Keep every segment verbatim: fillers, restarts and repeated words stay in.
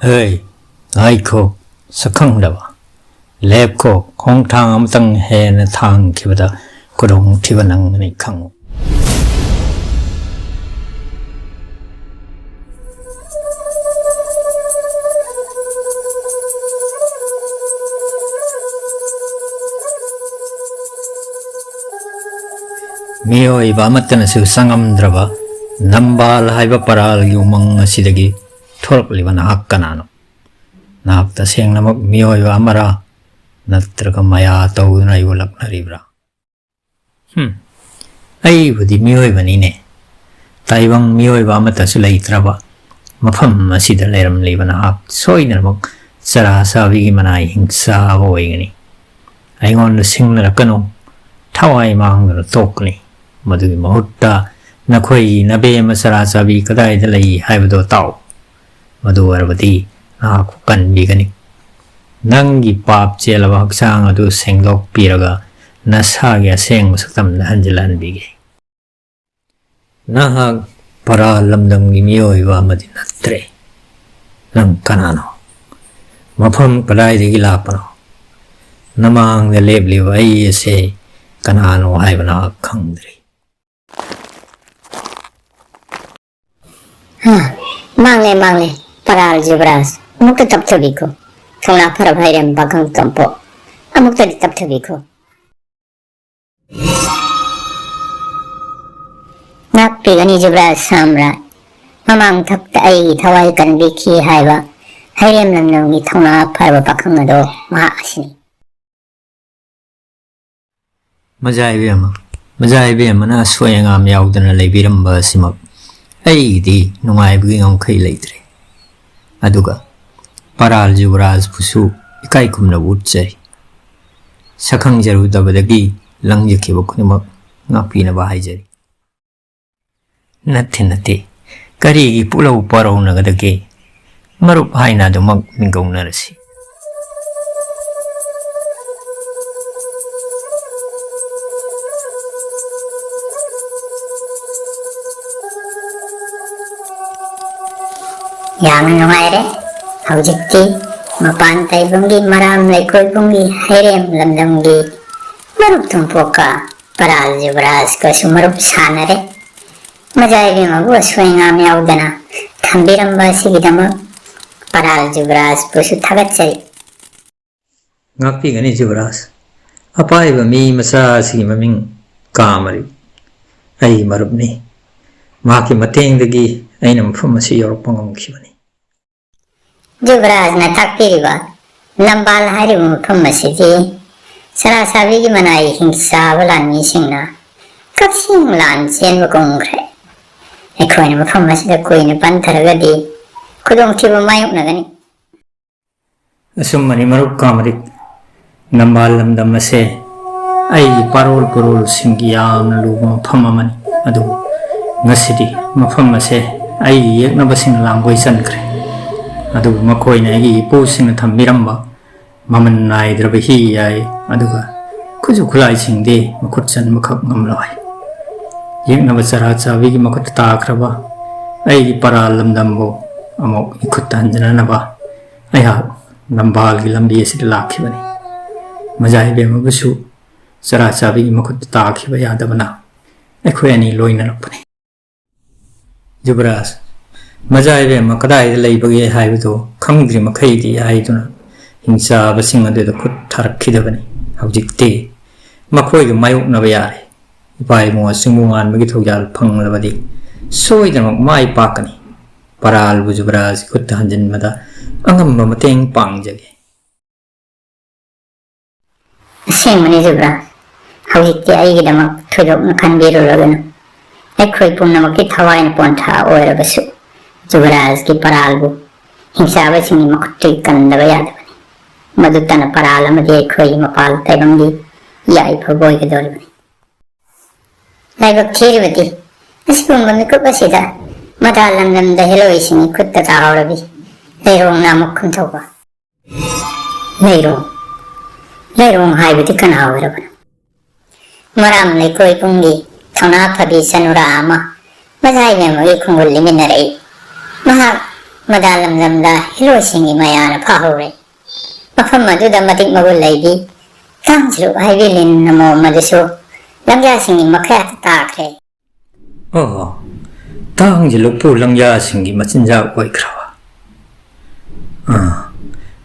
ꯍꯩ, ꯉꯥꯏꯈꯣ, ꯁꯛꯈꯪꯗꯕ꯫ ꯂꯦꯞꯈꯣ, ꯈꯣꯡꯊꯥꯡ ꯑꯃꯇꯪ ꯍꯦꯟꯅ ꯊꯥꯡꯈꯤꯕꯗ ꯈꯨꯗꯣꯡꯊꯤꯕ ꯅꯪꯒꯅꯤ ꯈꯪꯉꯨ꯫ ꯃꯤꯑꯣꯏꯕ ꯑꯃꯠꯇꯅꯁꯨ ꯆꯪꯉꯝꯗ꯭ꯔꯕ ꯅꯝꯕꯥꯜ ꯍꯥꯏꯕ ꯄꯔꯥꯜꯒꯤ ꯎꯃꯪ ꯑꯁꯤꯗꯒꯤ ꯊꯣꯔꯛꯂꯤꯕ ꯅꯍꯥꯛ ꯀꯅꯥꯅꯣ? ꯅꯍꯥꯛ ꯇꯁꯦꯡꯅꯃꯛ ꯃꯤꯑꯣꯏꯕ ꯑꯃꯔꯥ? ꯅꯠꯇ꯭ꯔꯒ ꯃꯌꯥ ꯇꯧꯗꯨꯅ ꯑꯩꯕꯨ ꯂꯛꯅꯔꯤꯕ꯭ꯔꯥ? ꯍꯨꯝ, ꯑꯩꯕꯨꯗꯤ ꯃꯤꯑꯣꯏꯕꯅꯤꯅꯦ꯫ ꯇꯥꯏꯕꯪ ꯃꯤꯑꯣꯏꯕ ꯑꯃꯠꯇꯁꯨ ꯂꯩꯇ꯭ꯔꯕ ꯃꯐꯝ ꯑꯁꯤꯗ ꯂꯩꯔꯝꯂꯤꯕ ꯅꯍꯥꯛ ꯁꯣꯏꯗꯅꯃꯛ ꯆꯔꯥ ꯆꯥꯕꯤꯒꯤ ꯃꯅꯥꯏ ꯍꯤꯡꯆꯥꯕ ꯑꯣꯏꯒꯅꯤ꯫ ꯑꯩꯉꯣꯟꯗ ꯁꯤꯡꯅꯔꯛꯀꯅꯨ, ꯊꯋꯥꯏ ꯃꯥꯡꯗꯨꯅ ꯇꯣꯛꯀꯅꯤ꯫ ꯃꯗꯨꯒꯤ ꯃꯍꯨꯠꯇ ꯅꯈꯣꯏꯒꯤ ꯅꯕꯦꯝꯃ ꯆꯔꯥ ꯆꯥꯕꯤ ꯀꯗꯥꯏꯗ ꯂꯩ ꯍꯥꯏꯕꯗꯣ ꯇꯥꯎ꯫ ꯃꯗꯨ ꯑꯣꯏꯔꯕꯗꯤ ꯅꯍꯥꯛꯄꯨ ꯀꯟꯕꯤꯒꯅꯤ꯫ ꯅꯪꯒꯤ ꯄꯥꯞ ꯆꯦꯜꯂꯕ ꯍꯛꯆꯥꯡ ꯑꯗꯨ ꯁꯦꯡꯗꯣꯛꯄꯤꯔꯒ ꯅꯁꯥꯒꯤ ꯑꯁꯦꯡꯕ ꯁꯛꯇꯝꯗ ꯍꯟꯖꯤꯜꯍꯟꯕꯤꯒꯦ꯫ ꯅꯍꯥꯛ ꯄꯔꯥ ꯂꯝꯗꯝꯒꯤ ꯃꯤꯑꯣꯏꯕ ꯑꯃꯗꯤ ꯅꯠꯇ꯭ꯔꯦ꯫ ꯅꯪ ꯀꯅꯥꯅꯣ? ꯃꯐꯝ ꯀꯗꯥꯏꯗꯒꯤ ꯂꯥꯛꯄꯅꯣ? ꯅꯃꯥꯡꯗ ꯂꯦꯞꯂꯤꯕ ꯑꯩ ꯑꯁꯦ ꯀꯅꯥꯅꯣ ꯍꯥꯏꯕ ꯅꯍꯥꯛ ꯈꯪꯗ꯭ꯔꯤ꯫ ꯍꯥ, ꯃꯥꯡꯂꯦ, ꯃꯥꯡꯂꯦ, ꯄꯔꯥꯜ ꯖꯨꯕꯔꯥꯖ, ꯑꯃꯨꯛꯇ ꯇꯞꯊꯕꯤꯈꯣ꯫ ꯊꯧꯅꯥ ꯐꯔꯕ ꯍꯩꯔꯦꯝ ꯄꯥꯈꯪ ꯇꯣꯝꯄꯣꯛ, ꯑꯃꯨꯛꯇꯗꯤ ꯇꯞꯊꯕꯤꯈꯣ꯫ ꯉꯥꯛꯄꯤꯒꯅꯤ ꯖꯨꯕꯔꯥꯖ ꯁꯥꯝꯔꯥꯖ꯫ ꯃꯃꯥꯡ ꯊꯛꯇ ꯑꯩꯒꯤ ꯊꯋꯥꯏ ꯀꯟꯕꯤꯈꯤ ꯍꯥꯏꯕ ꯍꯩꯔꯦꯝ ꯂꯝꯗꯝꯒꯤ ꯊꯧꯅꯥ ꯐꯔꯕ ꯄꯥꯈꯪ ꯑꯗꯣ ꯃꯍꯥꯛ ꯑꯁꯤꯅꯤ꯫ ꯃꯖꯥ ꯏꯕꯦꯝꯃ, ꯃꯖꯥ ꯏꯕꯦꯝꯃꯅ ꯑꯁꯣꯏ ꯑꯉꯥꯝ ꯌꯥꯎꯗꯅ ꯂꯩꯕꯤꯔꯝꯕ ꯑꯁꯤꯃꯛ ꯑꯩꯒꯤꯗꯤ ꯅꯨꯡꯉꯥꯏꯕꯒꯤ ꯉꯝꯈꯩ ꯂꯩꯇ꯭ꯔꯦ꯫ ꯑꯗꯨꯒ ꯄꯔꯥꯜ ꯖꯨꯕꯔꯥꯖꯄꯨꯁꯨ ꯏꯀꯥꯏ ꯈꯨꯝꯅꯕ ꯎꯠꯆꯔꯤ꯫ ꯁꯛꯈꯪꯖꯔꯨꯗꯕꯗꯒꯤ ꯂꯪꯖꯈꯤꯕ ꯈꯨꯗꯤꯡꯃꯛ ꯉꯥꯛꯄꯤꯅꯕ ꯍꯥꯏꯖꯔꯤ꯫ ꯅꯠꯇꯦ, ꯅꯠꯇꯦ꯫ ꯀꯔꯤꯒꯤ ꯄꯨꯛꯂꯧ ꯄꯥꯔꯧꯅꯒꯗꯒꯦ? ꯃꯔꯨꯞ ꯍꯥꯏꯅ ꯑꯗꯨꯃꯛ ꯃꯤꯡꯒꯧꯅꯔꯁꯤ꯫ ꯌꯥꯝꯅ ꯅꯨꯡꯉꯥꯏꯔꯦ꯫ ꯍꯧꯖꯤꯛꯇꯤ ꯃꯄꯥꯟ ꯇꯥꯏꯕꯪꯒꯤ ꯃꯔꯥꯝ ꯂꯩꯀꯣꯏꯕꯨꯡꯒꯤ ꯍꯩꯔꯦꯝ ꯂꯝꯗꯝꯒꯤ ꯃꯔꯨꯞ ꯊꯨꯝꯄꯣꯛꯀ ꯄꯔꯥꯜ ꯖꯨꯕꯔꯥꯖꯀꯁꯨ ꯃꯔꯨꯞ ꯁꯥꯟꯅꯔꯦ꯫ ꯃꯖꯥ ꯏꯕꯦꯝꯃꯕꯨ ꯑꯁꯣꯏ ꯑꯉꯥꯝ ꯌꯥꯎꯗꯅ ꯊꯝꯕꯤꯔꯝꯕ ꯑꯁꯤꯒꯤꯗꯃꯛ ꯄꯔꯥꯜ ꯖꯨꯕꯔꯥꯖꯕꯨꯁꯨ ꯊꯥꯒꯠꯆꯔꯤ꯫ ꯉꯥꯛꯄꯤꯒꯅꯤ ꯖꯨꯕꯔꯥꯖ꯫ ꯑꯄꯥꯏꯕ ꯃꯤ ꯃꯆꯥ ꯑꯁꯤꯒꯤ ꯃꯃꯤꯡ ꯀꯥꯃꯔꯤ꯫ ꯑꯩꯒꯤ ꯃꯔꯨꯞꯅꯤ꯫ ꯃꯍꯥꯛꯀꯤ ꯃꯇꯦꯡꯗꯒꯤ ꯑꯩꯅ ꯃꯐꯝ ꯑꯁꯤ ꯌꯧꯔꯛꯄ ꯉꯝꯈꯤꯕꯅꯤ꯫ ꯖꯨꯕꯔꯥꯖꯅ ꯇꯥꯛꯄꯤꯔꯤꯕ ꯂꯝꯕꯥꯜ ꯍꯥꯏꯔꯤꯕ ꯃꯐꯝ ꯑꯁꯤꯗꯤ ꯆꯔꯥ ꯆꯥꯕꯤꯒꯤ ꯃꯅꯥꯏ ꯍꯤꯡꯆꯥꯕ ꯂꯥꯟꯃꯤꯁꯤꯡꯅ ꯀꯛꯆꯤꯡ ꯂꯥꯟ ꯆꯦꯟꯕ ꯀꯨꯝꯈ꯭ꯔꯦ꯫ ꯑꯩꯈꯣꯏꯅ ꯃꯐꯝ ꯑꯁꯤꯗ ꯀꯨꯏꯅ ꯄꯟꯊꯔꯒꯗꯤ ꯈꯨꯗꯣꯡꯊꯤꯕ ꯃꯥꯌꯣꯛꯅꯒꯅꯤ꯫ ꯑꯆꯨꯝꯕꯅꯤ ꯃꯔꯨꯞ ꯀꯥꯃꯔꯤꯛ, ꯅꯝꯕꯥꯜ ꯂꯝꯗꯝ ꯑꯁꯦ ꯑꯩꯒꯤ ꯄꯥꯔꯣꯜ ꯄꯨꯔꯣꯜꯁꯤꯡꯒꯤ ꯌꯥꯝꯅ ꯂꯨꯕ ꯃꯐꯝ ꯑꯃꯅꯤ꯫ ꯑꯗꯨꯕꯨ ꯉꯁꯤꯗꯤ ꯃꯐꯝ ꯑꯁꯦ ꯑꯩꯒꯤ ꯌꯦꯛꯅꯕꯁꯤꯡꯅ ꯂꯥꯡꯒꯣꯏ ꯆꯟꯈ꯭ꯔꯦ꯫ ꯑꯗꯨꯕꯨ ꯃꯈꯣꯏꯅ ꯑꯩꯒꯤ ꯏꯄꯨꯁꯤꯡꯅ ꯊꯝꯕꯤꯔꯝꯕ ꯃꯃꯜ ꯅꯥꯏꯗ꯭ꯔꯕ ꯍꯤ ꯌꯥꯏ, ꯑꯗꯨꯒ ꯈꯨꯠꯁꯨ ꯈꯨꯠꯂꯥꯏꯁꯤꯡꯗꯤ ꯃꯈꯨꯠ ꯆꯟꯕꯈꯛ ꯉꯝꯂꯣꯏ꯫ ꯌꯦꯛꯅꯕ ꯆꯔꯥ ꯆꯥꯕꯤꯒꯤ ꯃꯈꯨꯠꯇ ꯇꯥꯈ꯭ꯔꯕ ꯑꯩꯒꯤ ꯄꯔꯥ ꯂꯝꯗꯝꯕꯨ ꯑꯃꯨꯛ ꯏꯈꯨꯠꯇ ꯍꯟꯖꯅꯅꯕ ꯑꯩꯍꯥꯛ ꯂꯝꯕꯥꯜꯒꯤ ꯂꯝꯕꯤ ꯑꯁꯤꯗ ꯂꯥꯛꯈꯤꯕꯅꯤ꯫ ꯃꯖꯥ ꯏꯕꯦꯝꯃꯕꯨꯁꯨ ꯆꯔꯥ ꯆꯥꯕꯤꯒꯤ ꯃꯈꯨꯠꯇ ꯇꯥꯈꯤꯕ ꯌꯥꯗꯕꯅ ꯑꯩꯈꯣꯏ ꯑꯅꯤ ꯂꯣꯏꯅꯔꯛꯄꯅꯤ꯫ ꯖꯨꯕꯔꯥꯖ, ꯃꯖꯥ ꯏꯕꯦꯝꯃ ꯀꯗꯥꯏꯗ ꯂꯩꯕꯒꯦ ꯍꯥꯏꯕꯗꯨ ꯈꯪꯗ꯭ꯔꯤ ꯃꯈꯩꯗꯤ ꯍꯥꯏꯗꯨꯅ ꯍꯤꯡꯆꯥꯕꯁꯤꯡ ꯑꯗꯨꯗ ꯈꯨꯠ ꯊꯥꯔꯛꯈꯤꯗꯕꯅꯤ꯫ ꯍꯧꯖꯤꯛꯇꯤ ꯃꯈꯣꯏꯒ ꯃꯥꯌꯣꯛꯅꯕ ꯌꯥꯔꯦ꯫ ꯏꯄꯥ ꯏꯕꯨꯡ ꯑꯁꯤꯕꯨ ꯉꯥꯟꯕꯒꯤ ꯊꯧꯖꯥꯜ ꯐꯪꯂꯕꯗꯤ ꯁꯣꯏꯗꯅꯃꯛ ꯃꯥꯏ ꯄꯥꯛꯀꯅꯤ꯫ ꯄꯔꯥꯜꯕꯨ ꯖꯨꯕꯔꯥꯖꯒꯤ ꯈꯨꯠꯇ ꯍꯟꯖꯤꯟꯕꯗ ꯑꯉꯝꯕ ꯃꯇꯦꯡ ꯄꯥꯡꯖꯒꯦ꯫ ꯑꯁꯦꯡꯕꯅꯤ ꯖꯨꯕꯔꯥꯖ, ꯍꯧꯖꯤꯛꯇꯤ ꯑꯩꯒꯤꯗꯃꯛ ꯊꯣꯏꯗꯣꯛꯅ ꯈꯟꯕꯤꯔꯨꯔꯒꯅꯨ꯫ ꯑꯩꯈꯣꯏ ꯄꯨꯝꯅꯃꯛꯀꯤ ꯊꯋꯥꯏꯅ ꯄꯣꯟꯊꯥ ꯑꯣꯏꯔꯕꯁꯨ ꯖꯨꯕꯔꯥꯖꯒꯤ ꯄꯔꯥꯜꯕꯨ ꯍꯤꯡꯆꯥꯕꯁꯤꯡꯒꯤ ꯃꯈꯨꯠꯇꯒꯤ ꯀꯟꯗꯕ ꯌꯥꯗꯕꯅꯤ꯫ ꯃꯗꯨꯇꯅ ꯄꯔꯥꯜ ꯑꯃꯗꯤ ꯑꯩꯈꯣꯏꯒꯤ ꯃꯄꯥꯜ ꯇꯥꯏꯕꯪꯒꯤ ꯌꯥꯏꯐꯕ ꯑꯣꯏꯒꯗꯧꯔꯤꯕꯅꯤ꯫ ꯂꯥꯏꯕꯛ ꯊꯤꯔꯤꯕꯗꯤ ꯑꯁꯤꯒꯨꯝꯕ ꯃꯤꯀꯨꯞ ꯑꯁꯤꯗ ꯃꯇꯥ ꯂꯝꯗꯝꯗ ꯍꯦꯂꯣꯏꯁꯤꯡꯒꯤ ꯈꯨꯠꯇ ꯇꯥꯍꯧꯔꯕꯤ ꯂꯩꯔꯣꯡ ꯅꯥꯃꯨꯛ ꯈꯨꯟꯊꯧꯕ꯫ ꯂꯩꯔꯣꯡ, ꯂꯩꯔꯣꯡ ꯍꯥꯏꯕꯗꯤ ꯀꯅꯥ ꯑꯣꯏꯔꯕꯅꯣ? ꯃꯔꯥꯝ ꯂꯩꯀꯣꯏ ꯄꯨꯡꯒꯤ ꯊꯧꯅꯥ ꯐꯕꯤ ꯆꯅꯨꯔꯥ ꯑꯃ ꯃꯖꯥ ꯏꯕꯦꯝꯃꯒꯤ ꯈꯣꯡꯒꯨꯜ ꯂꯤꯃꯤꯟꯅꯔꯛꯏ꯫ ꯃꯍꯥꯛ ꯃꯗꯥ ꯂꯝꯗꯝꯗ ꯍꯤꯔꯣꯏꯁꯤꯡꯒꯤ ꯃꯌꯥꯅ ꯐꯥꯍꯧꯔꯦ꯫ ꯃꯐꯝ ꯑꯗꯨꯗ ꯃꯇꯤꯛ ꯃꯒꯨꯟ ꯂꯩꯕꯤ ꯀꯥꯡꯖꯤꯂꯨꯛ ꯍꯥꯏꯕꯤ ꯂꯤꯟ ꯑꯃꯣꯝ ꯑꯗꯨꯁꯨ ꯂꯪꯖꯥꯁꯤꯡꯒꯤ ꯃꯈꯌꯥꯠꯇ ꯇꯥꯈ꯭ꯔꯦ꯫ ꯑꯣ, ꯇꯥꯡꯁꯤ ꯂꯨꯛꯄꯨ ꯂꯪꯖꯥꯁꯤꯡꯒꯤ ꯃꯆꯤꯟꯖꯥꯛ ꯑꯣꯏꯈ꯭ꯔꯕ? ꯑꯥ,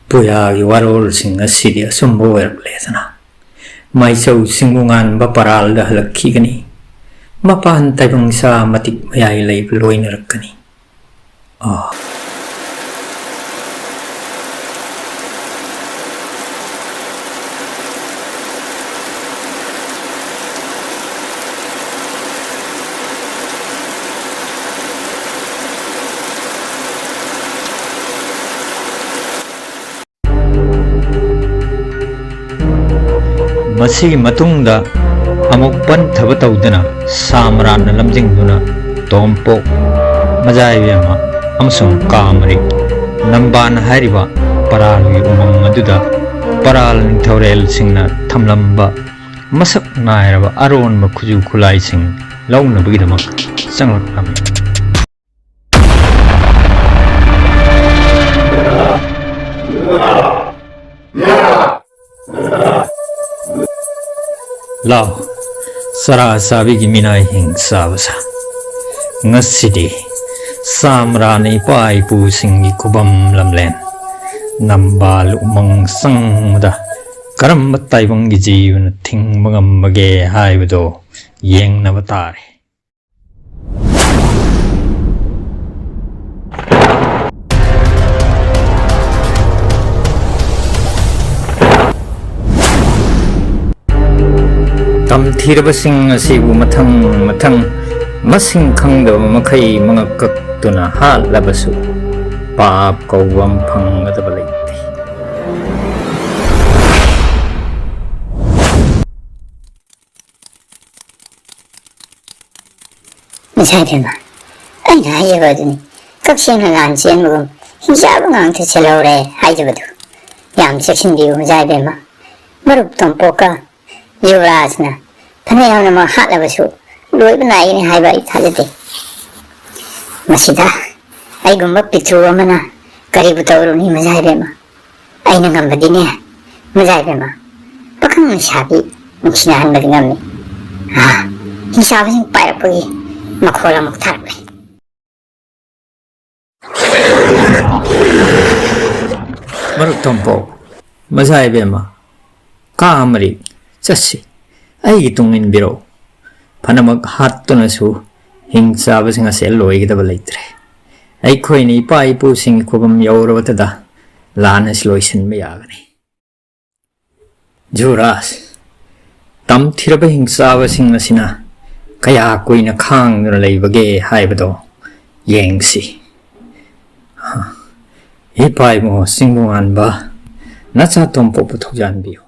ꯄꯨꯌꯥꯒꯤ ꯋꯥꯔꯣꯜꯁꯤꯡ ꯑꯁꯤꯗꯤ ꯑꯆꯨꯝꯕ ꯑꯣꯏꯔꯛꯂꯦꯗꯅ꯫ ꯃꯥꯏꯆꯧ ꯆꯤꯡꯕꯨ ꯉꯥꯟꯕ ꯄꯔꯥꯜꯗ ꯍꯜꯂꯛꯈꯤꯒꯅꯤ꯫ ꯃꯄꯥꯟ ꯇꯥꯏꯕꯪ ꯁꯥ ꯃꯇꯤꯛ ꯃꯌꯥꯏ ꯂꯩꯕ ꯂꯣꯏꯅꯔꯛꯀꯅꯤ꯫ ꯑꯥ꯫ ꯃꯁꯤꯒꯤ ꯃꯇꯨꯡꯗ ꯑꯃꯨꯛ ꯄꯟꯊꯕ ꯇꯧꯗꯅ ꯁꯥꯝꯔꯥꯟꯅ ꯂꯝꯖꯤꯡꯗꯨꯅ ꯇꯣꯝꯄꯣꯛ, ꯃꯖꯥꯏꯕꯦꯝꯃ ꯑꯃꯁꯨꯡ ꯀꯥꯃꯔꯤ ꯅꯝꯕꯥꯟ ꯍꯥꯏꯔꯤꯕ ꯄꯔꯥꯜꯒꯤ ꯎꯃꯪ ꯑꯗꯨꯗ ꯄꯔꯥꯜ ꯅꯤꯡꯊꯧꯔꯦꯜꯁꯤꯡꯅ ꯊꯝꯂꯝꯕ ꯃꯁꯛ ꯅꯥꯏꯔꯕ ꯑꯔꯣꯟꯕ ꯈꯨꯠꯁꯨ ꯈꯨꯠꯂꯥꯏꯁꯤꯡ ꯂꯧꯅꯕꯒꯤꯗꯃꯛ ꯆꯪꯂꯛꯂꯝꯃꯤ꯫ ꯂꯥꯎ, ꯆꯔꯥ ꯆꯥꯕꯤꯒꯤ ꯃꯤꯅꯥꯏ ꯍꯤꯡ ꯆꯥꯕ ꯁꯥ꯫ ꯉꯁꯤꯗꯤ ꯁꯥꯝꯔꯥꯅ ꯏꯄꯥ ꯏꯄꯨꯁꯤꯡꯒꯤ ꯈꯨꯕꯝ ꯂꯝꯂꯦꯟ ꯅꯝꯕꯥꯜ ꯎꯃꯪ ꯆꯪꯕꯗ ꯀꯔꯝꯕ ꯇꯥꯏꯕꯪꯒꯤ ꯖꯤꯕꯅ ꯊꯤꯡꯕ ꯉꯝꯕꯒꯦ ꯍꯥꯏꯕꯗꯣ ꯌꯦꯡꯅꯕ ꯇꯥꯔꯦ꯫ ꯇꯝꯊꯤꯔꯕꯁꯤꯡ ꯑꯁꯤꯕꯨ ꯃꯊꯪ ꯃꯊꯪ ꯃꯁꯤꯡ ꯈꯪꯗꯕ ꯃꯈꯩ ꯃꯉꯛ ꯀꯛꯇꯨꯅ ꯍꯥꯠꯂꯕꯁꯨ, ꯄꯥꯞ ꯀꯧꯕ ꯑꯃ ꯐꯪꯒꯗꯕ ꯂꯩꯇꯦ꯫ ꯃꯖꯥꯏꯕꯦꯝꯃ, ꯑꯩꯅ ꯍꯥꯏꯖꯕ ꯑꯗꯨꯅꯤ꯫ ꯀꯛꯆꯦꯡꯅ ꯂꯥꯟ ꯆꯦꯟꯕꯒꯨꯝ ꯍꯤꯡꯆꯥꯕ ꯉꯥꯛꯇ ꯆꯦꯜꯍꯧꯔꯦ ꯍꯥꯏꯖꯕꯗꯨ꯫ ꯌꯥꯝ ꯆꯦꯛꯁꯤꯟꯕꯤꯌꯨ, ꯃꯖꯥꯏꯕꯦꯝꯃ꯫ ꯃꯔꯨꯞ ꯇꯣꯝꯄꯣꯛꯀ ꯌꯨꯕꯔꯥꯖꯅ ꯐꯅ ꯌꯥꯝꯅꯃꯛ ꯍꯥꯠꯂꯕꯁꯨ, ꯂꯣꯏꯕ ꯅꯥꯏꯒꯅꯤ ꯍꯥꯏꯕ ꯑꯩ ꯊꯥꯖꯗꯦ꯫ ꯃꯁꯤꯗ ꯑꯩꯒꯨꯝꯕ ꯄꯤꯛꯇ꯭ꯔꯨ ꯑꯃꯅ ꯀꯔꯤꯕꯨ ꯇꯧꯔꯨꯅꯤ, ꯃꯖꯥ ꯏꯕꯦꯝꯃ? ꯑꯩꯅ ꯉꯝꯕꯗꯤꯅꯦ, ꯃꯖꯥ ꯏꯕꯦꯝꯃ, ꯄꯥꯈꯪ ꯂꯩꯁꯥꯕꯤ ꯅꯨꯡꯁꯤꯅꯍꯟꯕꯗꯤ ꯉꯝꯃꯤ꯫ ꯑꯥ, ꯍꯤꯡꯆꯥꯕꯁꯤꯡ ꯄꯥꯏꯔꯛꯄꯒꯤ ꯃꯈꯣꯜ ꯑꯃꯨꯛ ꯊꯥꯔꯛꯂꯦ꯫ ꯃꯔꯨꯞ ꯇꯣꯝꯄꯣꯛ, ꯃꯖꯥ ꯏꯕꯦꯝꯃ, ꯀꯥ ꯑꯃꯔꯤ ꯆꯠꯁꯤ, ꯑꯩꯒꯤ ꯇꯨꯡ ꯏꯟꯕꯤꯔꯛꯎ꯫ ꯐꯅꯃꯛ ꯍꯥꯠꯇꯨꯅꯁꯨ ꯍꯤꯡ ꯆꯥꯕꯁꯤꯡ ꯑꯁꯦ ꯂꯣꯏꯒꯗꯕ ꯂꯩꯇ꯭ꯔꯦ꯫ ꯑꯩꯈꯣꯏꯅ ꯏꯄꯥ ꯏꯄꯨꯁꯤꯡꯒꯤ ꯈꯨꯕꯝ ꯌꯧꯔꯕꯗꯨꯗ ꯂꯥꯟ ꯑꯁꯤ ꯂꯣꯏꯁꯤꯟꯕ ꯌꯥꯒꯅꯤ꯫ ꯖꯨꯔꯥꯖ, ꯇꯝꯊꯤꯔꯕ ꯍꯤꯡꯆꯥꯕꯁꯤꯡ ꯑꯁꯤꯅ ꯀꯌꯥ ꯀꯨꯏꯅ ꯈꯥꯡꯗꯨꯅ ꯂꯩꯕꯒꯦ ꯍꯥꯏꯕꯗꯣ ꯌꯦꯡꯁꯤ꯫ ꯏꯄꯥ ꯏꯕꯨꯡꯉꯣ ꯆꯤꯡꯕꯨ ꯉꯥꯟꯕ, ꯅꯆꯥ ꯇꯣꯝꯄꯣꯛꯄꯨ ꯊꯧꯖꯥꯟꯕꯤꯌꯨ꯫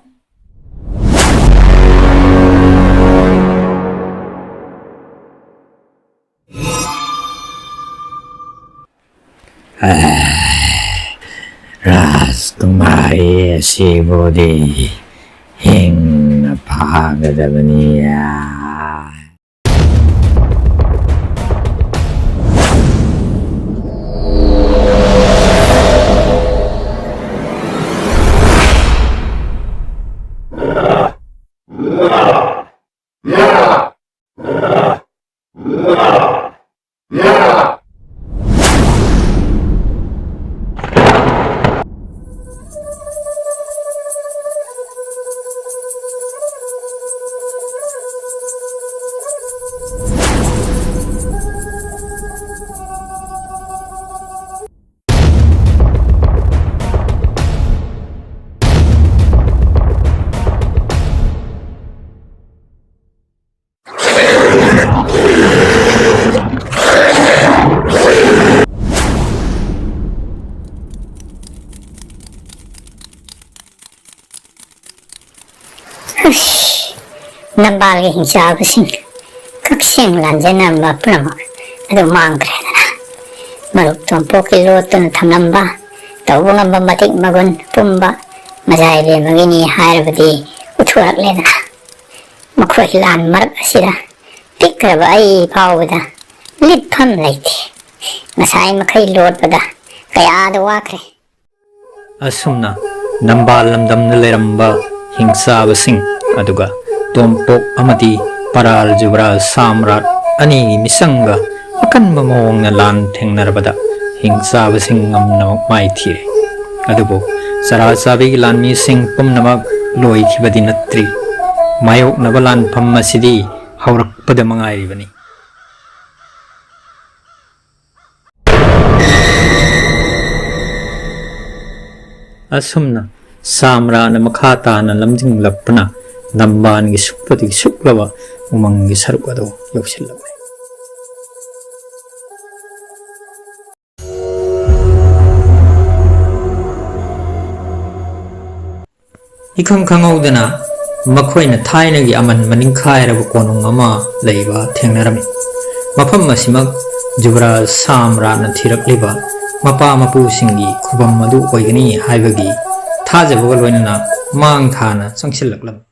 ꯔꯥꯖꯀꯨꯃꯥꯔꯤ ꯑꯁꯤꯕꯨꯗꯤ ꯍꯤꯡꯅ ꯐꯥꯒꯗꯕꯅꯤ꯫ ꯍꯨꯁ! ꯅꯝꯕꯥꯜꯒꯤ ꯍꯤꯡꯆꯥꯕꯁꯤꯡ, ꯀꯛꯆꯦꯡ ꯂꯥꯟꯖꯦꯟꯅꯔꯝꯕ ꯄꯨꯝꯅꯃꯛ ꯑꯗꯨ ꯃꯥꯡꯈ꯭ꯔꯦꯗꯅ꯫ ꯃꯔꯨꯞ ꯇꯣꯝꯄꯣꯛꯀꯤ ꯂꯣꯠꯇꯨꯅ ꯊꯝꯂꯝꯕ ꯇꯧꯕ ꯉꯝꯕ ꯃꯇꯤꯛ ꯃꯒꯨꯟ ꯄꯨꯝꯕ ꯃꯖꯥ ꯏꯕꯦꯝꯃꯒꯤꯅꯤ ꯍꯥꯏꯔꯕꯗꯤ ꯎꯠꯊꯣꯔꯛꯂꯦꯗꯅ꯫ ꯃꯈꯣꯏ ꯂꯥꯟ ꯃꯔꯛ ꯑꯁꯤꯗ ꯄꯤꯛꯈ꯭ꯔꯕ ꯑꯩ ꯐꯥꯎꯕꯗ ꯂꯤꯠꯐꯝ ꯂꯩꯇꯦ꯫ ꯉꯁꯥꯏ ꯃꯈꯩ ꯂꯣꯠꯄꯗ ꯀꯌꯥꯗ ꯋꯥꯈ꯭ꯔꯦ꯫ ꯑꯁꯨꯝꯅ ꯅꯝꯕꯥꯜ ꯂꯝꯗꯝꯗ ꯂꯩꯔꯝꯕ ꯍꯤꯡꯆꯥꯕꯁꯤꯡ ꯑꯗꯨꯒ ꯇꯣꯝꯄꯣꯛ ꯑꯃꯗꯤ ꯄꯔꯥꯜ ꯖꯨꯕꯔꯥꯖ ꯁꯥꯝꯔꯥꯠ ꯑꯅꯤꯒꯤ ꯃꯤꯆꯪꯒ ꯑꯀꯟꯕ ꯃꯑꯣꯡꯅ ꯂꯥꯟ ꯊꯦꯡꯅꯔꯕꯗ ꯍꯤꯡꯆꯥꯕꯁꯤꯡ ꯉꯝꯅꯃꯛ ꯃꯥꯏꯊꯤꯔꯦ꯫ ꯑꯗꯨꯕꯨ ꯆꯔꯥ ꯆꯥꯕꯤꯒꯤ ꯂꯥꯟꯃꯤꯁꯤꯡ ꯄꯨꯝꯅꯃꯛ ꯂꯣꯏꯈꯤꯕꯗꯤ ꯅꯠꯇ꯭ꯔꯤ꯫ ꯃꯥꯌꯣꯛꯅꯕ ꯂꯥꯟꯐꯝ ꯑꯁꯤꯗꯤ ꯍꯧꯔꯛꯄꯗ ꯃꯉꯥꯏꯔꯤꯕꯅꯤ꯫ ꯑꯁꯨꯝꯅ ꯁꯥꯝꯔꯥꯠꯅ ꯃꯈꯥ ꯇꯥꯅ ꯂꯝꯖꯤꯡꯂꯛꯄꯅ ꯂꯝꯕꯥꯟꯒꯤ ꯁꯨꯛꯄꯗꯒꯤ ꯁꯨꯛꯂꯕ ꯎꯃꯪꯒꯤ ꯁꯔꯨꯛ ꯑꯗꯨ ꯌꯧꯁꯤꯜꯂꯛꯂꯦ꯫ ꯏꯈꯪ ꯈꯪꯍꯧꯗꯅ ꯃꯈꯣꯏꯅ ꯊꯥꯏꯅꯒꯤ ꯑꯃꯟꯕ ꯅꯤꯡꯈꯥꯏꯔꯕ ꯀꯣꯅꯨꯡ ꯑꯃ ꯂꯩꯕ ꯊꯦꯡꯅꯔꯝꯃꯤ꯫ ꯃꯐꯝ ꯑꯁꯤꯃꯛ ꯖꯨꯕꯔꯥꯖ ꯁꯥꯝꯔꯥꯠꯅ ꯊꯤꯔꯛꯂꯤꯕ ꯃꯄꯥ ꯃꯄꯨꯁꯤꯡꯒꯤ ꯈꯨꯕꯝ ꯑꯗꯨ ꯑꯣꯏꯒꯅꯤ ꯍꯥꯏꯕꯒꯤ ꯊꯥꯖꯕꯒ ꯂꯣꯏꯅꯅ ꯃꯥꯡ ꯊꯥꯅ ꯆꯪꯁꯤꯜꯂꯛꯂꯝꯃꯤ꯫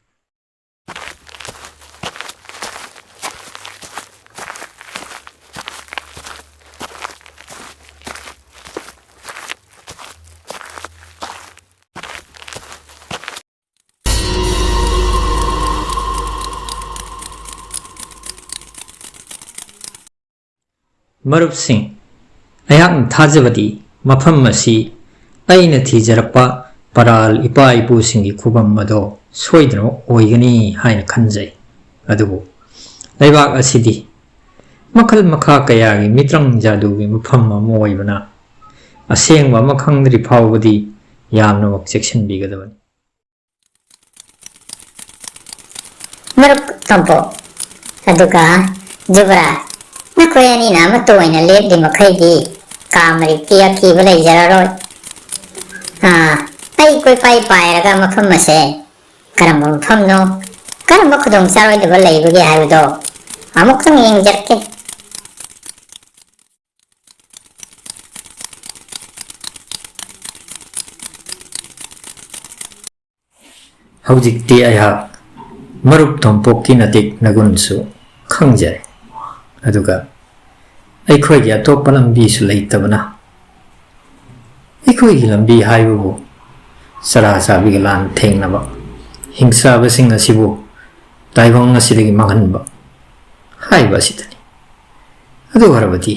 ꯃꯔꯨꯞꯁꯤꯡ, ꯑꯩꯍꯥꯛꯅ ꯊꯥꯖꯕꯗꯤ ꯃꯐꯝ ꯑꯁꯤ ꯑꯩꯅ ꯊꯤꯖꯔꯛꯄ ꯄꯔꯥꯜ ꯏꯄꯥ ꯏꯄꯨꯁꯤꯡꯒꯤ ꯈꯨꯕꯝ ꯑꯗꯣ ꯁꯣꯏꯗꯅꯃꯛ ꯑꯣꯏꯒꯅꯤ ꯍꯥꯏꯅ ꯈꯟꯖꯩ꯫ ꯑꯗꯨꯕꯨ ꯂꯩꯕꯥꯛ ꯑꯁꯤꯗꯤ ꯃꯈꯜ ꯃꯈꯥ ꯀꯌꯥꯒꯤ ꯃꯤꯇ꯭ꯔꯪ ꯖꯥꯗꯨꯒꯤ ꯃꯐꯝ ꯑꯃ ꯑꯣꯏꯕꯅ, ꯑꯁꯦꯡꯕ ꯑꯃ ꯈꯪꯗ꯭ꯔꯤ ꯐꯥꯎꯕꯗꯤ ꯌꯥꯝꯅꯃꯛ ꯆꯦꯛꯁꯤꯟꯕꯤꯒꯗꯕꯅꯤ꯫ ꯃꯔꯨꯞ ꯇꯣꯝꯄꯣꯛ, ꯑꯗꯨꯒ ꯖꯨꯕꯔꯥꯖ, ꯅꯈꯣꯏ ꯑꯅꯤꯅ ꯑꯃꯠꯇ ꯑꯣꯏꯅ ꯂꯦꯞꯂꯤ ꯃꯈꯩꯗꯤ ꯀꯥ ꯃꯔꯤꯛꯇꯤ ꯑꯀꯤꯕ ꯂꯩꯖꯔꯔꯣꯏ꯫ ꯑꯥ, ꯑꯩ ꯀꯣꯏꯄꯥꯏ ꯄꯥꯏꯔꯒ ꯃꯐꯝ ꯑꯁꯦ ꯀꯔꯝꯕ ꯃꯐꯝꯅꯣ, ꯀꯔꯝꯕ ꯈꯨꯗꯣꯡꯆꯥꯔꯣꯏꯗꯕ ꯂꯩꯕꯒꯦ ꯍꯥꯏꯕꯗꯣ ꯑꯃꯨꯛꯇꯪ ꯌꯦꯡꯖꯔꯛꯀꯦ꯫ ꯍꯧꯖꯤꯛꯇꯤ ꯑꯩꯍꯥꯛ ꯃꯔꯨꯞ ꯇꯣꯝꯄꯣꯛꯀꯤ ꯅꯇꯤꯛ ꯅꯒꯨꯟꯁꯨ ꯈꯪꯖꯔꯦ꯫ ꯑꯗꯨꯒ ꯑꯩꯈꯣꯏꯒꯤ ꯑꯇꯣꯞꯄ ꯂꯝꯕꯤꯁꯨ ꯂꯩꯇꯕꯅ, ꯑꯩꯈꯣꯏꯒꯤ ꯂꯝꯕꯤ ꯍꯥꯏꯕꯕꯨ ꯆꯔꯥ ꯆꯥꯕꯤꯒ ꯂꯥꯟ ꯊꯦꯡꯅꯕ, ꯍꯤꯡꯆꯥꯕꯁꯤꯡ ꯑꯁꯤꯕꯨ ꯇꯥꯏꯕꯪ ꯑꯁꯤꯗꯒꯤ ꯃꯥꯡꯍꯟꯕ ꯍꯥꯏꯕ ꯑꯁꯤꯗꯅꯤ꯫ ꯑꯗꯨ ꯑꯣꯏꯔꯕꯗꯤ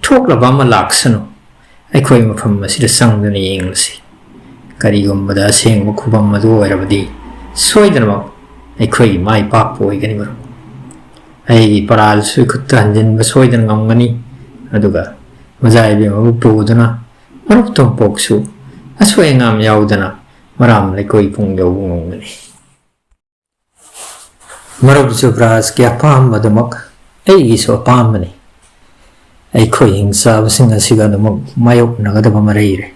ꯊꯣꯛꯂꯕ ꯑꯃ ꯂꯥꯛꯁꯅꯨ, ꯑꯩꯈꯣꯏ ꯃꯐꯝ ꯑꯁꯤꯗ ꯆꯪꯗꯨꯅ ꯌꯦꯡꯂꯁꯤ꯫ ꯀꯔꯤꯒꯨꯝꯕꯗ ꯑꯁꯦꯡꯕ ꯈꯨꯕꯝ ꯑꯗꯨ ꯑꯣꯏꯔꯕꯗꯤ ꯁꯣꯏꯗꯅꯃꯛ ꯑꯩꯈꯣꯏꯒꯤ ꯃꯥꯏ ꯄꯥꯛꯄ ꯑꯣꯏꯒꯅꯤ, ꯃꯔꯨꯞ꯫ ꯑꯩꯒꯤ ꯄꯔꯥꯜꯁꯨ ꯈꯨꯠꯇ ꯍꯟꯖꯤꯟꯕ ꯁꯣꯏꯗꯅ ꯉꯝꯒꯅꯤ, ꯑꯗꯨꯒ ꯃꯖꯥ ꯏꯕꯦꯝꯃꯕꯨ ꯄꯨꯗꯨꯅ ꯃꯔꯨꯞ ꯇꯣꯝꯄꯣꯛꯁꯨ ꯑꯁꯣꯏ ꯑꯉꯥꯝ ꯌꯥꯎꯗꯅ ꯃꯔꯥꯝ ꯂꯩꯀꯣꯏ ꯄꯨꯡ ꯌꯧꯕ ꯉꯝꯒꯅꯤ꯫ ꯃꯔꯨꯞ ꯖꯨꯕ꯭ꯔꯥꯖꯀꯤ ꯑꯄꯥꯝꯕꯗꯨꯃꯛ ꯑꯩꯒꯤꯁꯨ ꯑꯄꯥꯝꯕꯅꯤ꯫ ꯑꯩꯈꯣꯏ ꯍꯤꯡꯆꯥꯕꯁꯤꯡ ꯑꯁꯤꯒ ꯑꯗꯨꯃꯛ ꯃꯥꯌꯣꯛꯅꯒꯗꯕ ꯑꯃ ꯂꯩꯔꯦ꯫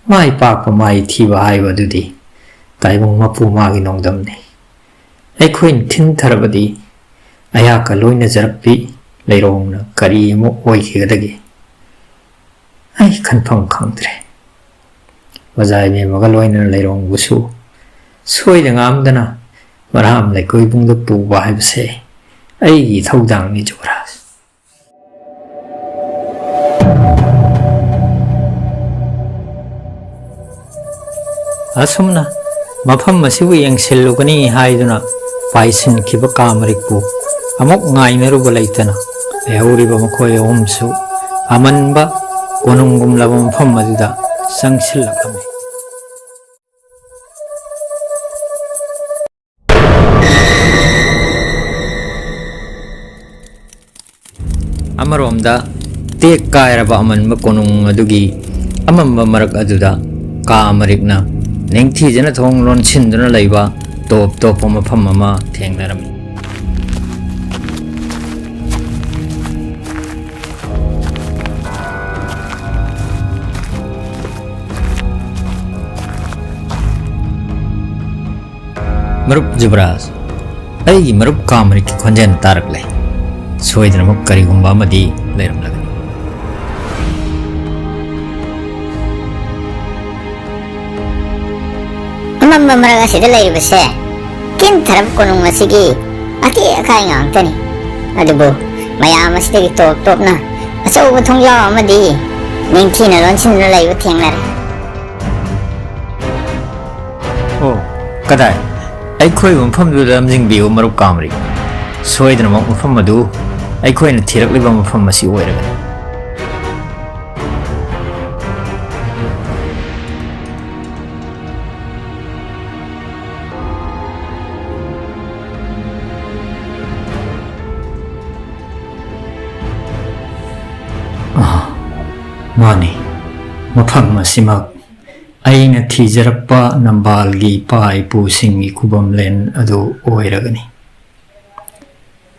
ꯃꯥꯏ ꯄꯥꯛꯄ ꯃꯥꯏ ꯊꯤꯕ ꯍꯥꯏꯕ ꯑꯗꯨꯗꯤ ꯇꯥꯏꯕꯪ ꯃꯄꯨ ꯃꯥꯒꯤ ꯅꯣꯡꯗꯝꯅꯤ꯫ ꯑꯩꯈꯣꯏꯅ ꯊꯤꯟꯊꯔꯕꯗꯤ ꯑꯩꯍꯥꯛꯀ ꯂꯣꯏꯅꯖꯔꯛꯄꯤ ꯂꯩꯔꯣꯡꯅ ꯀꯔꯤ ꯑꯃ ꯑꯣꯏꯈꯤꯒꯗꯒꯦ? ꯑꯩ ꯈꯟꯐꯝ ꯈꯪꯗ꯭ꯔꯦ꯫ ꯃꯖꯥ ꯏꯕꯦꯝꯃꯒ ꯂꯣꯏꯅꯅ ꯂꯩꯔꯣꯡꯕꯨꯁꯨ ꯁꯣꯏꯗ ꯉꯥꯝꯗꯅ ꯃꯔꯥꯝ ꯂꯩꯀꯣꯏꯕꯨꯡꯗ ꯄꯨꯕ ꯍꯥꯏꯕꯁꯦ ꯑꯩꯒꯤ ꯏꯊꯧꯗꯥꯡꯅꯤ, ꯖꯨꯕꯔꯥꯖ꯫ ꯑꯁꯨꯝꯅ ꯃꯐꯝ ꯑꯁꯤꯕꯨ ꯌꯦꯡꯁꯤꯜꯂꯨꯒꯅꯤ ꯍꯥꯏꯗꯨꯅ ꯄꯥꯏꯁꯤꯟꯈꯤꯕ ꯀꯥ ꯃꯔꯤꯛꯄꯨ ꯑꯃꯨꯛ ꯉꯥꯏꯅꯔꯨꯕ ꯂꯩꯇꯅ ꯂꯩꯍꯧꯔꯤꯕ ꯃꯈꯣꯏ ꯑꯍꯨꯝꯁꯨ ꯑꯃꯟꯕ ꯀꯣꯅꯨꯡꯒꯨꯝꯂꯕ ꯃꯐꯝ ꯑꯗꯨꯗ ꯆꯪꯁꯤꯜꯂꯛꯂꯝꯃꯤ꯫ ꯑꯃꯔꯣꯝꯗ ꯇꯦꯛ ꯀꯥꯏꯔꯕ ꯑꯃꯟꯕ ꯀꯣꯅꯨꯡ ꯑꯗꯨꯒꯤ ꯑꯃꯝꯕ ꯃꯔꯛ ꯑꯗꯨꯗ ꯀꯥ ꯃꯔꯤꯛꯅ ꯅꯤꯡꯊꯤꯖꯅ ꯊꯣꯡ ꯂꯣꯟꯁꯤꯟꯗꯨꯅ ꯂꯩꯕ ꯇꯣꯞ ꯇꯣꯞꯄ ꯃꯐꯝ ꯑꯃ ꯊꯦꯡꯅꯔꯝꯃꯤ꯫ ꯃꯔꯨꯞ ꯖꯨꯕꯔꯥꯖ, ꯑꯩꯒꯤ ꯃꯔꯨꯞ ꯀꯥꯃꯔꯤꯛꯀꯤ ꯈꯣꯟꯖꯦꯜ ꯇꯥꯔꯛꯂꯦ꯫ ꯁꯣꯏꯗꯅꯃꯛ ꯀꯔꯤꯒꯨꯝꯕ ꯑꯃꯗꯤ ꯂꯩꯔꯝꯂꯒꯅꯤ꯫ ꯑꯃꯝꯕ ꯃꯔꯛ ꯑꯁꯤꯗ ꯂꯩꯔꯤꯕꯁꯦ ꯀꯤꯟꯊꯔꯕ ꯀꯣꯅꯨꯡ ꯑꯁꯤꯒꯤ ꯑꯇꯦꯛ ꯑꯀꯥꯏ ꯉꯥꯛꯇꯅꯤ꯫ ꯑꯗꯨꯕꯨ ꯃꯌꯥꯝ ꯑꯁꯤꯗꯒꯤ ꯇꯣꯞ ꯇꯣꯞꯅ ꯑꯆꯧꯕ ꯊꯣꯡꯖꯥꯎ ꯑꯃꯗꯤ ꯅꯤꯡꯊꯤꯅ ꯂꯣꯟꯁꯤꯟꯗꯨꯅ ꯂꯩꯕ ꯊꯦꯡꯅꯔꯦ꯫ ꯑꯣ, ꯀꯗꯥꯏ? ꯑꯩꯈꯣꯏ ꯃꯐꯝꯗꯨꯗ ꯂꯝꯖꯤꯡꯕꯤꯌꯨ, ꯃꯔꯨꯞ ꯀꯥꯃꯔꯤ꯫ ꯁꯣꯏꯗꯅꯃꯛ ꯃꯐꯝ ꯑꯗꯨ ꯑꯩꯈꯣꯏꯅ ꯊꯤꯔꯛꯂꯤꯕ ꯃꯐꯝ ꯑꯁꯤ ꯑꯣꯏꯔꯒꯅꯤ꯫ ꯑꯥ, ꯃꯥꯅꯤ, ꯃꯐꯝ ꯑꯁꯤꯃꯛ ꯑꯩꯅ ꯊꯤꯖꯔꯛꯄ ꯅꯝꯕꯥꯜꯒꯤ ꯏꯄꯥ ꯏꯄꯨꯁꯤꯡꯒꯤ ꯈꯨꯕꯝꯂꯦꯟ ꯑꯗꯨ ꯑꯣꯏꯔꯒꯅꯤ꯫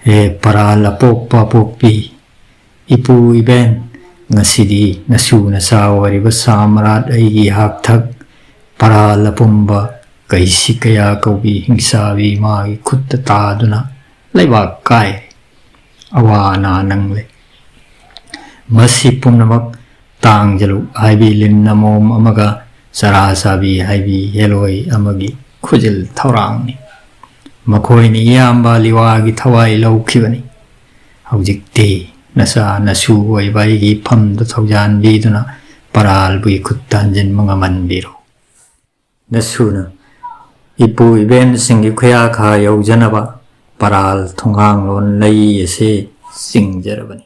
ꯍꯦ ꯄꯔꯥꯜ ꯑꯄꯣꯛꯄ ꯑꯄꯣꯛꯄꯤ, ꯏꯄꯨ ꯏꯕꯦꯟ, ꯉꯁꯤꯗꯤ ꯅꯁꯨ ꯅꯆꯥ ꯑꯣꯏꯔꯤꯕ ꯁꯥ ꯃꯔꯥꯠ ꯑꯩꯒꯤ ꯍꯥꯛꯊꯛ, ꯄꯔꯥꯜ ꯑꯄꯨꯝꯕ ꯀꯩꯁꯤ ꯀꯌꯥ ꯀꯧꯕꯤ ꯍꯤꯡꯆꯥꯕꯤ ꯃꯥꯒꯤ ꯈꯨꯠꯇ ꯇꯥꯗꯨꯅ ꯂꯩꯕꯥꯛ ꯀꯥꯏꯔꯦ꯫ ꯑꯋꯥ ꯑꯅꯥ ꯅꯪꯂꯦ꯫ ꯃꯁꯤ ꯄꯨꯝꯅꯃꯛ ꯇꯥꯡꯖꯂꯨꯛ ꯍꯥꯏꯕꯤ ꯂꯤꯟꯅ ꯃꯣꯝ ꯑꯃꯒ ꯆꯔꯥ ꯆꯥꯕꯤ ꯍꯥꯏꯕꯤ ꯍꯦꯂꯣꯏ ꯑꯃꯒꯤ ꯈꯨꯖꯤꯜ ꯊꯧꯔꯥꯡꯅꯤ꯫ ꯃꯈꯣꯏꯅ ꯏꯌꯥꯝꯕ ꯂꯤꯋꯥꯒꯤ ꯊꯋꯥꯏ ꯂꯧꯈꯤꯕꯅꯤ꯫ ꯍꯧꯖꯤꯛꯇꯤ ꯅꯆꯥ ꯅꯁꯨ ꯑꯣꯏꯕ ꯑꯩꯒꯤ ꯏꯐꯝꯗ ꯊꯧꯖꯥꯟꯕꯤꯗꯨꯅ ꯄꯔꯥꯜꯕꯨ ꯏꯈꯨꯠꯇ ꯍꯟꯖꯤꯟꯕ ꯉꯝꯍꯟꯕꯤꯔꯣ꯫ ꯅꯁꯨꯅ ꯏꯄꯨ ꯏꯕꯦꯟꯁꯤꯡꯒꯤ ꯈꯨꯌꯥꯈꯥ ꯌꯧꯖꯅꯕ ꯄꯔꯥꯜ ꯊꯣꯡꯍꯥꯡꯂꯣꯟ ꯂꯩ ꯑꯁꯤ ꯆꯤꯡꯖꯔꯕꯅꯤ꯫